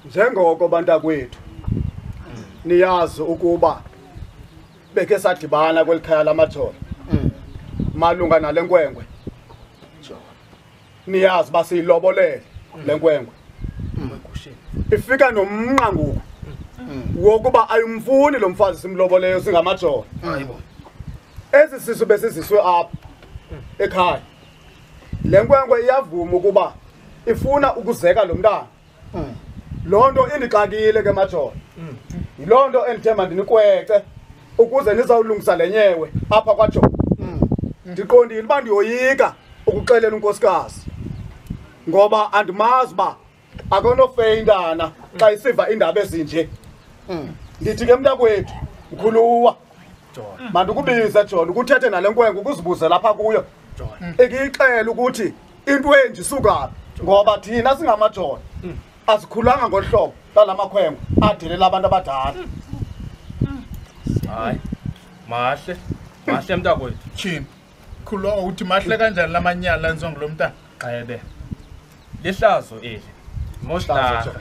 Njengoko bantakwethu niyazi ukuba bekhe sadibana kweli khaya lamaJola malunga nale nkwenkwe. Niyazi uba siyilobolele le nkwenkwe. Ifika nomnqa ngoku wokuba ayimfuni lo mfazi simloboleyo singamaJola. Esi sisu besiziswe apha ekhaya. Le nkwenkwe iyavuma ukuba ifuna ukuzeka lo mntana. Loo nto indixakile ke maJola. Yiloo nto endithe mandinikwece ukuze nizawulungisa le nyewe apha kwaJola. Ndiqondile uba ndiyoyika ukuxelela unkosikazi ngoba andimazi uba akonofeyintana xa isiva iindaba ezinje. Ndithi ke mntakwethu mkhuluwa, mandikubize Jola ukuthethe nale nkwenkwe ukuzibuze lapha kuyo, ikuyixele ukuthi into enje isukaphi, ngoba thina singamaJola asikhulanga ngolu hlobo lala makhwenkwe adelela abantu abadala. Hayi, mahle mahle mntakwethu. Tyhini, khulwa uthi mahle kanjani la manyala enziwa ngulo mntana? Gxebe, lihlazo eli. Mohlaza.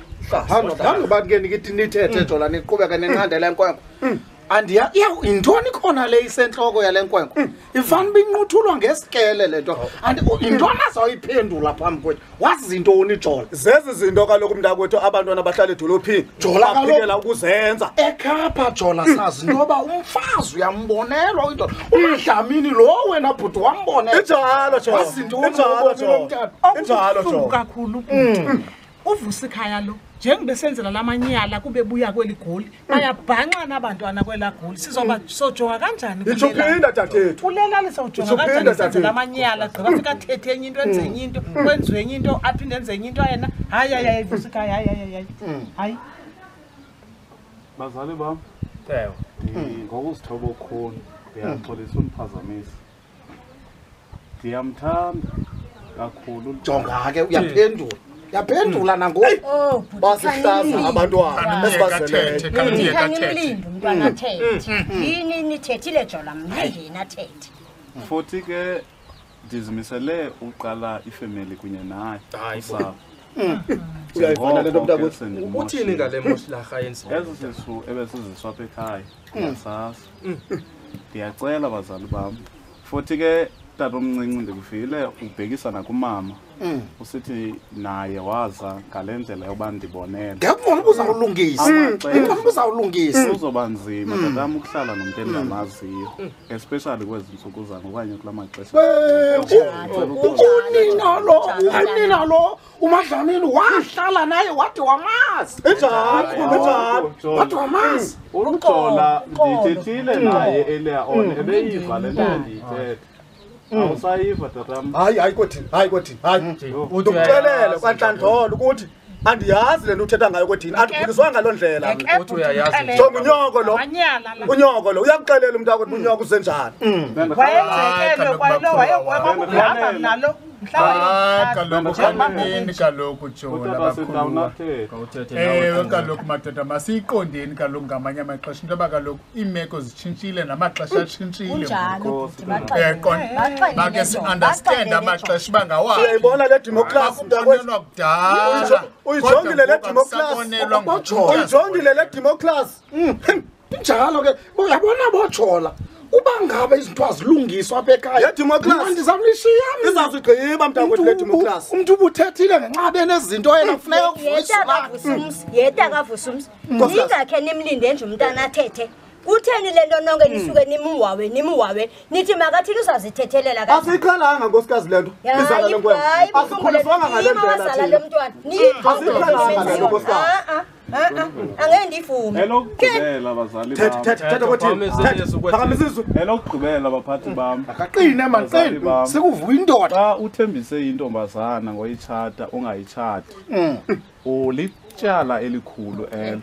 Phambi uba ke nikithi nithethe Jola niqhubeke ninqande le nkwenkwe. Andiya iya yintoni khona le isentloko yale nkwenkwe? Ifana uba inquthulwa ngesikele le nto. Andi yintoni azawuyiphendula phambi kwethu? Wazi zintoni Jola? Zezi zinto kaloku mntakwethu abantwana abahlala edolophini Jola kaloku. baphikela ukuzenza. Ekhapha Jola sazi into yoba umfazi uyambonelwa indoda. UMadlamini lo wena bhuti wambonela. Injalo Jola. Wazi ntoni Injalo ngobomi Jola. lomntana? Injalo Okubuhlungu Jola. kakhulu bhuti. Uvusa ikhaya lo njengoba senzela lamanyala kube buya kweli goli, bayabhanxana abantwana kwelaa goli. Sizoba sojonga kanjani Itsho kulela? phinda dadethu. Kulelali sawujonga Itsho kanjani phinda, senzela dadethu. amanyala, gqiba afike athethe enye into, enze enye into, kwenziwe enye into, aphinde enze enye into yena. Hayi, hayi, hayi, vusa ikhaya, hayi, hayi, hayi. Hayi. Bazali bam, Ewe. ngokuzithoba okukhulu ndiyaxolisa uniphazamisa. Ndiyamthanda kakhulu. Jonga ke uyaphendula. Uyaphendula nangoku. Oh, bhuti, Basihlaza khanimlinde abantwana umntwana. esibazeleyo. Athethe, khanimyeke athethe. Khanimlinde umntwana athethe. Yini nithethile Jola, mlindeni athethe. Futhi ke ndizimisele uqala ifemeli kunye naye. Hayi bo. Usapho. Uyayivana le nto Njengoko ke mntakwethu? sendimoshile. Uthini ngale moshlarha yenziwa? Esi sisu ebesiziswa apha ekhaya ndiyasazi. Ndiyacela bazali bam. Futhi ke tata omncinci ndikuvile ubhekisa nakumama. Usithi naye waza ngale ndlela yoba ndibonele. Ngekubona uba uzawulungisa. Amaxesha. Ngekubona uba uzawulungisa. Kuzoba nzima tatam ukuhlala nomntu endingamaziyo, especially kwezi ntsuku zango okanye kula maxesha. Unina lo, unina lo, uMadlamini wahlala naye wade wamazi. Injalo, injalo. Wade wamazi. Ujola Uxolo. ndithethile naye earlier on, ebeyiva le nto ndiyithethe. Awusayiva tatam. Hayi, hayi kwethini, hayi kwethini, hayi. Uthi Ndikuxelele uyayazi kwantlandlolo ukuthi andiyazi le nto uthetha ngayo kwethini, andikhuliswanga ngaloo ndlela mna. Uthi uyayazi nje. Jonga unyoko lo. Amanyala la. Unyoko lo uyakuxelela umntakwethu uba unyoko usenjani. Wayenzekele kwalo wayekwakubhamba nalo. Hayi kaloku Mhlawumbe khanini kaloku Jola Utata bakhuluwa. sendawunathetha. Khawuthethe nawe, Ewe Thandiwe. kaloku madoda, masiyiqondeni kaloku ngamanye amaxesha into yoba kaloku iimeko zitshintshile namaxesha atshintshile. Kunjalo bhuti, Uyaqonda? baxelele. Make si-understand amaxesha uba ngawaphi. Uyayibona le democracy mntakwethu? Kwakubonelwa kudala. Uyijongile le Kodwa ngoku democracy. akusabonelwa ngoku. Uyijongile le democracy. Injalo ke, uyabona boJola. Uba ngabe izinto azilungiswa apha ekhaya. Le democracy. Mna ndizawulishiya mna. Izawusigqiba mntakwethu le democracy. Umntu ubuthethile ngenxa benezinto yena kufuneka Yeta kaVusumzi, yeta kaVusumzi. Ningakhe nimlinde nje umntana athethe. Kutheni le nto nonke nisuke nimwawe, nimwawe, nithi makathini uzazithethelela kanjani? Asiyiqhelanga nkosikazi le nto. Izala le nkwenkwe. Hayi, Asikhuliswanga ngale ndlela wazala thina. lo mntwana. Asiyiqhelanga le nto nkosikazi. Angeke ndiyivume. Elokugqibela bazali Thetha, bam. thetha, thetha kwethini. Phakamisa Thetha. ilizwi kwethini. Phakamisa izwi. Elokugqibela baphathi bam. Akaqine man, Bazali qine. bam. Sikuvuya indoda. Xa uthembise intombazana ngoyitshata ungayitshati, ulityala elikhulu elo.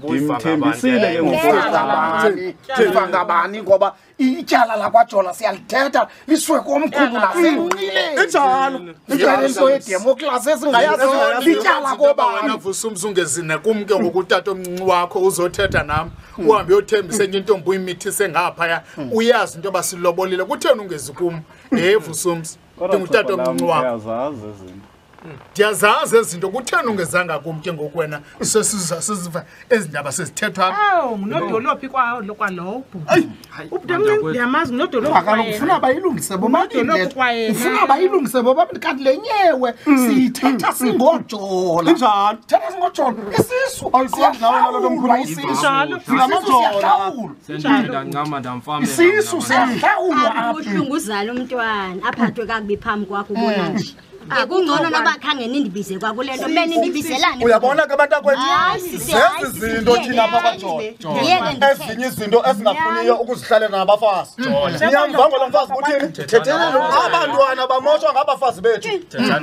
Ndimthembisile ke ngoku. Ngabani? Siva ngabani ngoba ityala lakwaJola siyalithetha liswe komkhulu nasenqileni. Injalo. Ityala into yedemocracy esingayazi lityala Wena kobani. Vusumzi ungezine kum ke ngoku utata omncinci wakho uzothetha nam, uhambe uyothembisa enye intombi uyimithise ngaphaya, uyazi into yoba silobolile. Kutheni ungezi kum? Hey Vusumzi, Kodwa ndingutata Thoko lam, omncinci wakho. Uyazazi izinto. Ndiyazazi ezi zinto kutheni ungezanga kum ke ngoku wena sesiva ezi ndaba sezithethwa apha. Awu, ngunodolophi kwalowo ubhuti. Ubhuti omncinci ndiyamazi ngunodolophi Kaloku ufuna bayilungise bobabini le Ngunodolophi nto. kwayena. Ufuna bayilungise bobabini kanti le nyewe siyithetha singojola. Injalo. Thetha singojola. Isisu Ayiqondi nawe loo nto mkhulu. siyahlawulwa isisu. Injalo. Isisu siyahlawulwa. Sendidancama ndamfamela. Isisu siyahlawulwa apha. Akubuhlungu uzala umntwana aphathwe kakubi phambi kwakho ubona nje. Kungcono noba khange nindibize kwakule nto benindibizelani. Uyabona ke bantakwethu, Hayi, sisi, hayi, zezi sisi, zinto ndiyeke, thina apha hayi, kwaJola. ndiyeke ndithethe. Ezinye izinto ezingafuniyo ukuzihlalela nabafazi. Niyamva ngolo mfazi uthini? Abantwana bamoshwa ngabafazi bethu.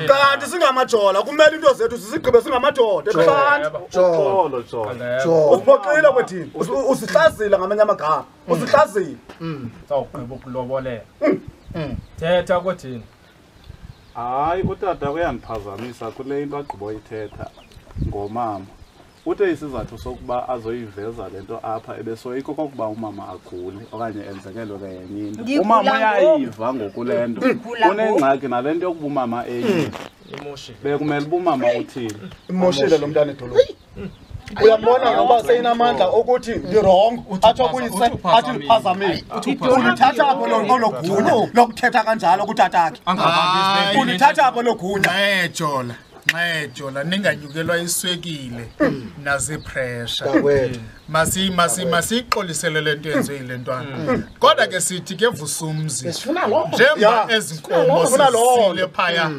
Kanti singamajola, kumele into zethu sizigqibe singamadoda ebuhlanti. Uxolo Jola. Usiphoxile kwethini, usihlazile ngamanye amagama, usihlazile. Sawugqiba ukulobolela. Thetha kwethini. Hayi, utata uyandiphazamisa kule into agqiboyithetha ngomama. Uthe isizathu sokuba azoyiveza le nto apha ebesoyika okokuba umama agule okanye enzekelwe ke yenye into. Ndigula Umama ngoku. uyayiva ngoku le nto. Ndigula Unengxaki nale nto yokuba umama eyiva. Imoshile. Bekumele uba umama uthini. Imoshile lo mntana edolophi. Uyambona ngoba seyinamandla okuthi ndi-wrong, atsho kuyise athi ndiphazamile. Ulithatha apho olo gunya lokuthetha kanjalo kutatakhe. Ulithatha apho lo gunya. Nxejola, nxejola ninganyukelwa iswekile nazipressure. Mntakwethu. Masiyixolisele le nto yenziwe yile ntwana. Kodwa ke sithi ke Vusumzi, Besifuna loo nto. njengoba Ya. ezi nkomo Sifuna loo sizisile nto. phaya,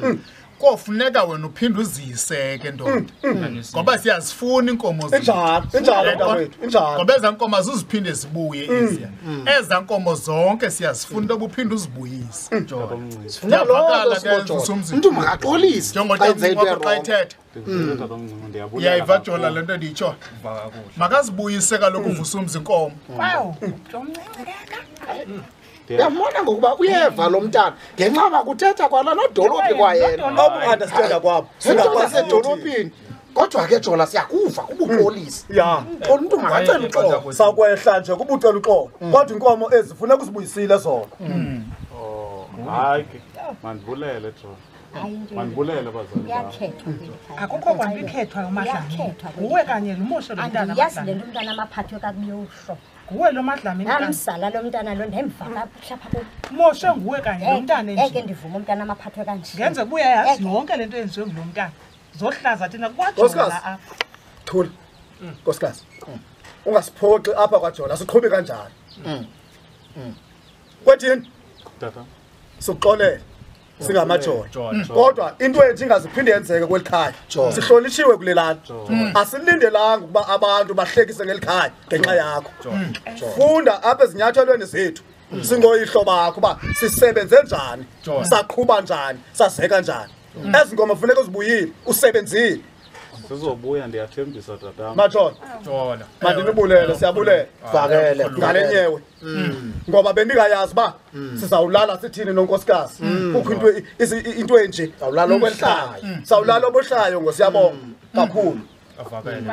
kofuneka wena uphinde uzise ke ndoda, ngoba siyazifuna iinkomo zethu. Injalo, injalo mntakwethu, injalo. Ngoba ezaa nkomo azizuphinde zibuye eziya. Ezaa nkomo zonke siyazifuna into yoba uphinde uzibuyise. Sifuna loo nto Ndiyavakala ke, singojola. Vusumzi. Umntu makaxolise xa enze into Njengotatomncinci wakho xa erongo. ethetha. Ndivile tatomncinci, ndiyabulela Uyayiva Jola kakhulu. le nto ndiyitshoyo. Makazibuyise kaloku uVusumzi inkomo. Awu, ubhuti omncinci kaka. Uyambona ngokuba uyeva lo mntana ngenxa yoba kuthetha kwala nodolophi kwayena. Oku-understanda kwabo. Into Singakwazi yasedolophini. Kodwa ke Jola siyakuva kubuxolisa. Ya. Uxolo umntu makacele uxolo. Sakwehla nje kubucela uxolo. Kodwa inkomo ezi funeka uzibuyisile zona. Hayi ke, mandibulele Jola. Mandibulele bazali bam. Kuyakhethwa kweli khaya. Akukho kwanto ikhethwayo uMadlamini. Kuyakhethwa kweli Nguwe kanye lo moshe lo mntana Andiyazi le Madlamini. nto umntana amaphathwe kakubi uhlobo. Nguwe lo Madlamini kanye. Namzala lo mntana lo ndemva kakuhle apha kum. Moshe nguwe kanye lo mntana Eke nje. ndivuma umntana amaphathwe kanje. Ngenzeka uba uyayazi Eke. yonke le nto yenziwe ngulo mntana. Zohlaza thina kwaJola Nkosikazi. apha. Thula. Nkosikazi. Ungasiphoxi apha kwaJola, siqhube kanjalo. Kwethini? Tata. Sikuxolele. Singamajola. Jola. Kodwa into ethu ingaziphinde yenzeke kweli khaya. Sihlolishiwe kule lali. Asilindelanga ukuba abantu bahlekise ngeli khaya ngenxa yakho. Funda apha ezinyathelweni zethu. Singoyihlo bakho uba sisebenze njani, saqhuba njani, sazeka njani. Ezi nkomo funeka uzibuyile, usebenzile. Sizobuya ndiyathembisa tatam. Majola, Jola. mandinibulele, siyabulela. Vakele. Ngale nyewe. Ngoba bendingayazi uba sizawulala sithini nonkosikazi. Kukho into into enje. Sawulala okwehla. Sawulala obuhlayo ngosiyabonga kakhulu. Avakele.